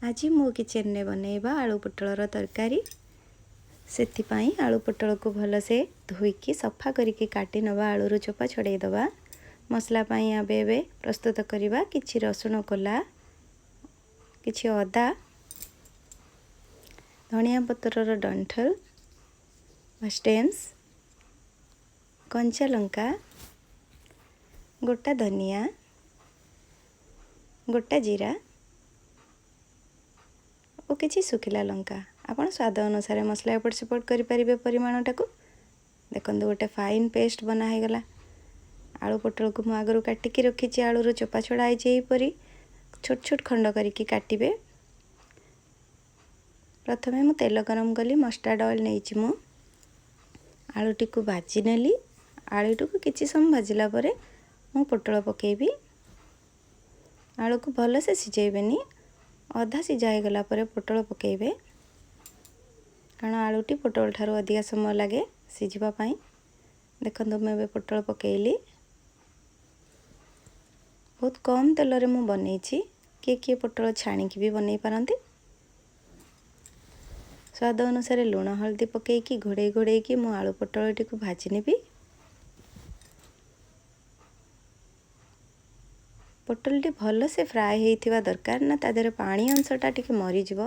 ଆଜି ମୋ କିଚେନରେ ବନେଇବା ଆଳୁ ପୋଟଳର ତରକାରୀ। ସେଥିପାଇଁ ଆଳୁ ପୋଟଳକୁ ଭଲସେ ଧୋଇକି ସଫା କରିକି କାଟି ନେବା, ଆଳୁରୁ ଚୋପା ଛଡ଼େଇ ଦେବା। ମସଲା ପାଇଁ ଏବେ ଏବେ ପ୍ରସ୍ତୁତ କରିବା କିଛି ରସୁଣ କୋଲା, କିଛି ଅଦା, ଧନିଆ ପତ୍ରର ଡଣ୍ଠଲ ବା ଷ୍ଟେମ୍ସ, କଞ୍ଚା ଲଙ୍କା, ଗୋଟା ଧନିଆ, ଗୋଟା ଜିରା ଓ କିଛି ଶୁଖିଲା ଲଙ୍କା। ଆପଣ ସ୍ୱାଦ ଅନୁସାରେ ମସଲା ଏପଟ ସେପଟ କରିପାରିବେ ପରିମାଣଟାକୁ। ଦେଖନ୍ତୁ, ଗୋଟେ ଫାଇନ୍ ପେଷ୍ଟ ବନା ହେଇଗଲା। ଆଳୁ ପୋଟଳକୁ ମୁଁ ଆଗରୁ କାଟିକି ରଖିଛି, ଆଳୁରୁ ଚୋପା ଛଡ଼ା ହେଇଛି। ଏହିପରି ଛୋଟ ଛୋଟ ଖଣ୍ଡ କରିକି କାଟିବେ। ପ୍ରଥମେ ମୁଁ ତେଲ ଗରମ କଲି, ମଷ୍ଟାର୍ଡ଼ ଅଏଲ୍ ନେଇଛି ମୁଁ। ଆଳୁଟିକୁ ଭାଜି ନେଲି। ଆଳୁଟିକୁ କିଛି ସମୟ ଭାଜିଲା ପରେ ମୁଁ ପୋଟଳ ପକାଇବି। ଆଳୁକୁ ଭଲସେ ସିଝେଇବେନି, ଅଧା ସିଝା ହେଇଗଲା ପରେ ପୋଟଳ ପକାଇବେ, କାରଣ ଆଳୁଟି ପୋଟଳ ଠାରୁ ଅଧିକା ସମୟ ଲାଗେ ସିଝିବା ପାଇଁ। ଦେଖନ୍ତୁ, ମୁଁ ଏବେ ପୋଟଳ ପକାଇଲି। ବହୁତ କମ୍ ତେଲରେ ମୁଁ ବନେଇଛି। କିଏ କିଏ ପୋଟଳ ଛାଣିକି ବି ବନେଇ ପାରନ୍ତି। ସ୍ୱାଦ ଅନୁସାରେ ଲୁଣ ହଳଦୀ ପକାଇକି ଘୋଡ଼େଇ ଘୋଡ଼େଇକି ମୁଁ ଆଳୁ ପୋଟଳଟିକୁ ଭାଜି ନେବି। ପୋଟଳଟି ଭଲସେ ଫ୍ରାଏ ହେଇଥିବା ଦରକାର ନା, ତା ଦେହରେ ପାଣି ଅଂଶଟା ଟିକେ ମରିଯିବ।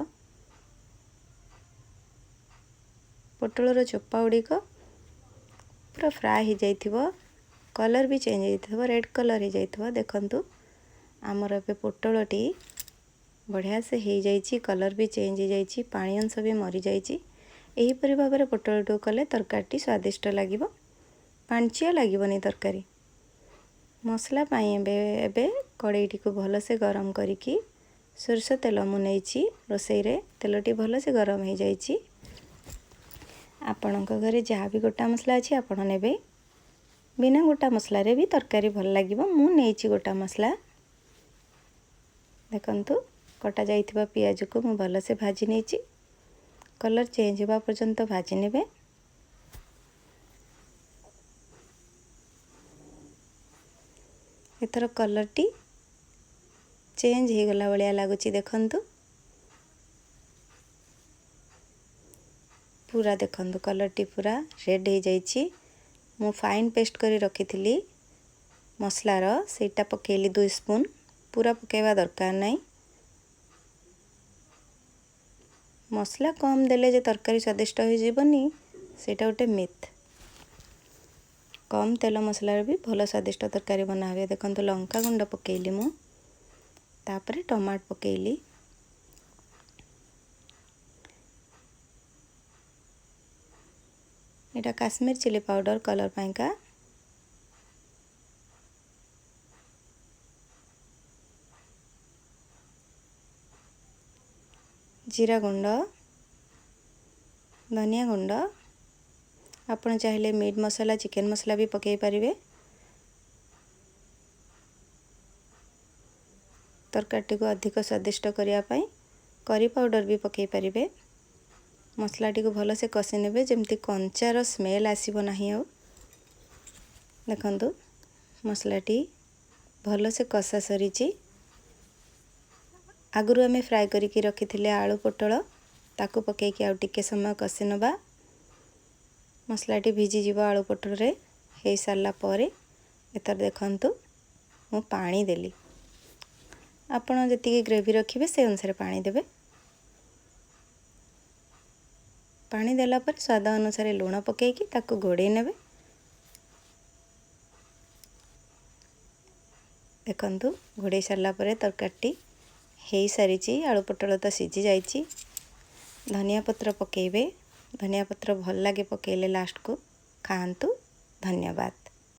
ପୋଟଳର ଚୋପା ଗୁଡ଼ିକ ପୁରା ଫ୍ରାଏ ହେଇଯାଇଥିବ, କଲର୍ ବି ଚେଞ୍ଜ ହେଇଯାଇଥିବ, ରେଡ଼୍ କଲର୍ ହେଇଯାଇଥିବ। ଦେଖନ୍ତୁ, ଆମର ଏବେ ପୋଟଳଟି ବଢ଼ିଆ ସେ ହେଇଯାଇଛି, କଲର୍ ବି ଚେଞ୍ଜ ହେଇଯାଇଛି, ପାଣି ଅଂଶ ବି ମରିଯାଇଛି। ଏହିପରି ଭାବରେ ପୋଟଳଟିକୁ କଲେ ତରକାରୀଟି ସ୍ୱାଦିଷ୍ଟ ଲାଗିବ, ପାଣିଚିଆ ଲାଗିବନି ତରକାରୀ। ମସଲା ପାଇଁ ଏବେ କଡ଼େଇଟିକୁ ଭଲସେ ଗରମ କରିକି ସୋରିଷ ତେଲ ମୁଁ ନେଇଛି ରୋଷେଇରେ। ତେଲଟି ଭଲସେ ଗରମ ହେଇଯାଇଛି। ଆପଣଙ୍କ ଘରେ ଯାହା ବି ଗୋଟା ମସଲା ଅଛି ଆପଣ ନେବେ। ବିନା ଗୋଟା ମସଲାରେ ବି ତରକାରୀ ଭଲ ଲାଗିବ। ମୁଁ ନେଇଛି ଗୋଟା ମସଲା। ଦେଖନ୍ତୁ, କଟା ଯାଇଥିବା ପିଆଜକୁ ମୁଁ ଭଲସେ ଭାଜି ନେଇଛି। କଲର୍ ଚେଞ୍ଜ ହେବା ପର୍ଯ୍ୟନ୍ତ ଭାଜି ନେବେ। ଏଥର କଲର୍ଟି ଚେଞ୍ଜ ହେଇଗଲା ଭଳିଆ ଲାଗୁଛି। ଦେଖନ୍ତୁ, ପୁରା ଦେଖନ୍ତୁ, କଲର୍ଟି ପୁରା ରେଡ଼୍ ହେଇଯାଇଛି। ମୁଁ ଫାଇନ୍ ପେଷ୍ଟ କରି ରଖିଥିଲି ମସଲାର, ସେଇଟା ପକାଇଲି 2 ସ୍ପୁନ୍। ପୁରା ପକାଇବା ଦରକାର ନାହିଁ। ମସଲା କମ୍ ଦେଲେ ଯେ ତରକାରୀ ସ୍ୱାଦିଷ୍ଟ ହୋଇଯିବନି, ସେଇଟା ଗୋଟେ ମିଥ୍। କମ୍ ତେଲ ମସଲାରେ ବି ଭଲ ସ୍ୱାଦିଷ୍ଟ ତରକାରୀ ବନା ହୁଏ। ଦେଖନ୍ତୁ, ଲଙ୍କା ଗୁଣ୍ଡ ପକାଇଲି ମୁଁ, ତାପରେ ଟମାଟୋ ପକାଇଲି। ଏଇଟା କାଶ୍ମୀର ଚିଲି ପାଉଡ଼ର କଲର୍ ପାଇଁକା। ଜିରା ଗୁଣ୍ଡ, ଧନିଆ ଗୁଣ୍ଡ, ଆପଣ ଚାହିଁଲେ ମିଟ୍ ମସଲା, ଚିକେନ୍ ମସଲା ବି ପକାଇ ପାରିବେ। ତରକାରୀଟିକୁ ଅଧିକ ସ୍ୱାଦିଷ୍ଟ କରିବା ପାଇଁ କରି ପାଉଡ଼ର ବି ପକାଇ ପାରିବେ। ମସଲାଟିକୁ ଭଲସେ କଷି ନେବେ, ଯେମିତି କଞ୍ଚାର ସ୍ମେଲ୍ ଆସିବ ନାହିଁ। ଆଉ ଦେଖନ୍ତୁ, ମସଲାଟି ଭଲସେ କଷା ସରିଛି। ଆଗରୁ ଆମେ ଫ୍ରାଏ କରିକି ରଖିଥିଲେ ଆଳୁ ପୋଟଳ, ତାକୁ ପକାଇକି ଆଉ ଟିକେ ସମୟ କଷି ନେବା। ମସଲାଟି ଭିଜିଯିବ ଆଳୁ ପୋଟଳରେ। ହେଇସାରିଲା ପରେ ଏଥର ଦେଖନ୍ତୁ, ମୁଁ ପାଣି ଦେଲି। ଆପଣ ଯେତିକି ଗ୍ରେଭି ରଖିବେ ସେ ଅନୁସାରେ ପାଣି ଦେବେ। ପାଣି ଦେଲା ପରେ ସ୍ୱାଦ ଅନୁସାରେ ଲୁଣ ପକାଇକି ତାକୁ ଘୋଡ଼େଇ ନେବେ। ଦେଖନ୍ତୁ, ଘୋଡ଼େଇ ସାରିଲା ପରେ ତରକାରୀଟି ହେଇସାରିଛି। ଆଳୁ ପୋଟଳ ତ ସିଝି ଯାଇଛି। ଧନିଆ ପତ୍ର ପକାଇବେ। ଧନିଆ ପତ୍ର ଭଲ ଲାଗେ ପକାଇଲେ ଲାଷ୍ଟକୁ। ଖାଆନ୍ତୁ। ଧନ୍ୟବାଦ।